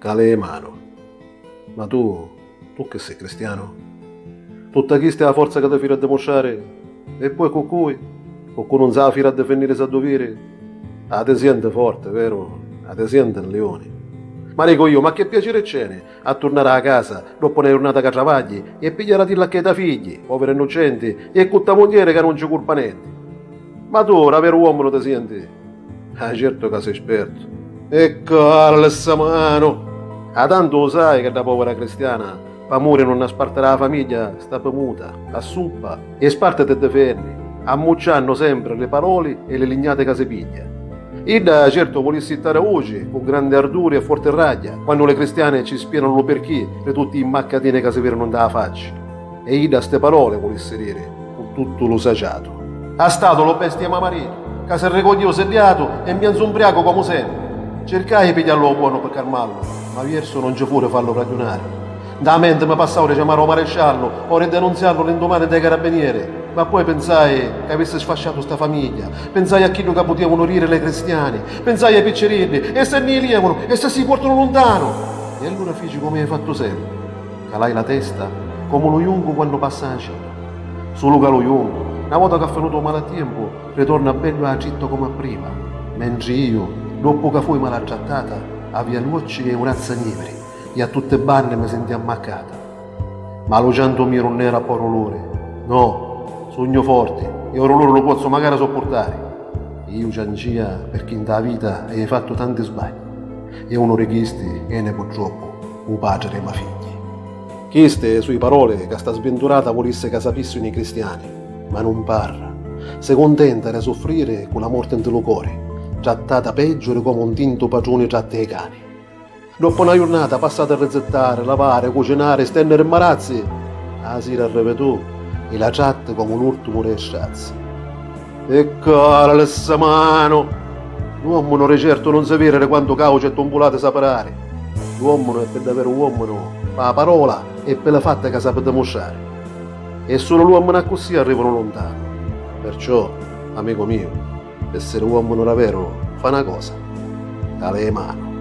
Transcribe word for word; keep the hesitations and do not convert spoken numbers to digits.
Ca li manu. Ma tu, tu chi si cristianu? Tutta chista è a forza ca ti firi a dimustrari? E poi cu cui? Cu cu nun sa firi a difenniri sa duviri? A ti sienti forti, veru? A ti sienti un liuni. Ma dicu iu, ma che piaciri c'eni a turnari a casa doppu na jurnata ca travagghi e pigghiari a tilla che i ta figli, poviri innuccenti, e cu ta muglieri ca nun ci curpa nenti? Ma tu, daveru uomunu ti sienti? Ah, certu ca sei spertu. E cala ssa manu! Ah, tantu u sai ca dda povera cristiana, p'amuri nun a spartiri a famiglia, sta pimuta, a suppa, e sparti ti difenni, ammucciannu sempri li paroli e li lignati ca si pigghia. Idda, certu, vulissi jittari vuci, cu grandi arduri e forti ragghia, quannu li cristiani ci spieganu lu pirchì di tutti i mmaccatini ca si virinu nta a facci. E idda sti paroli vulissi diri cu tuttu lu saciatu. Ha statu lu bestia mamarinu, ca si ricogghiu siddiatu e mmienzu mbriacu comu sempri. Circai di pigghiallu ô buonu pi carmallu, ma viersu nun ci fu di fallu ragiunari. Nta a menti mi passau di ciamari ô maresciallu o di denunziallu lindumani nta i carabinieri, ma poi pinsai ca avissi sfasciatu sta famigghia, pinsai a chiddu ca putiavunu diri li cristiani, pinsai ai picciriddi, e se nni lievunu, e se si portanu luntanu! E allura fici comu hai fattu sempri. Calai la testa comu lu juncu quannu passa a cina. Sulu ca lu juncu, na vota ca finutu u malatiempu, ritorna beddu atritta comu a prima, mentri iu, doppu ca fui malatrattata, avia l'uocci e u vrazza nivri e a tutti banni mi sentia ammaccata. Ma lu ciantu miu nun era pò ruluri. No, sugnu forti e u ruluri lu pozzu macari suppurtari. Iu ciangia pirchì nta a vita haiu fattu tanti sbagli e unu di chisti eni purtroppu u patri di ma figli. Chisti su i paroli ca sta svinturata vulissi ca sapissinu i cristiani, ma nun parra. Si cuntenta di suffriri cu la morti nti lu cori, trattata peggiu di comu un tintu patruni tratti i cani. Doppu na jurnata passata a rizittari, lavari, cucinari, stenniri mmarazzi, a sira arrivi tu e la tratti comu l'urtimu di strazzi. E cala li ssa manu! L'uommunu di certu nun si viri di quantu cauci e tumbulati sapi dari. L'uommunu è pi daveru uommunu pa a parola e pi li fatti ca sapi dimustrari. E sulu l'uommunu accussì arrivunu luntanu. Perciò, amicu miu, pi essiri uommunu daveru, fa na cosa, cala i manu.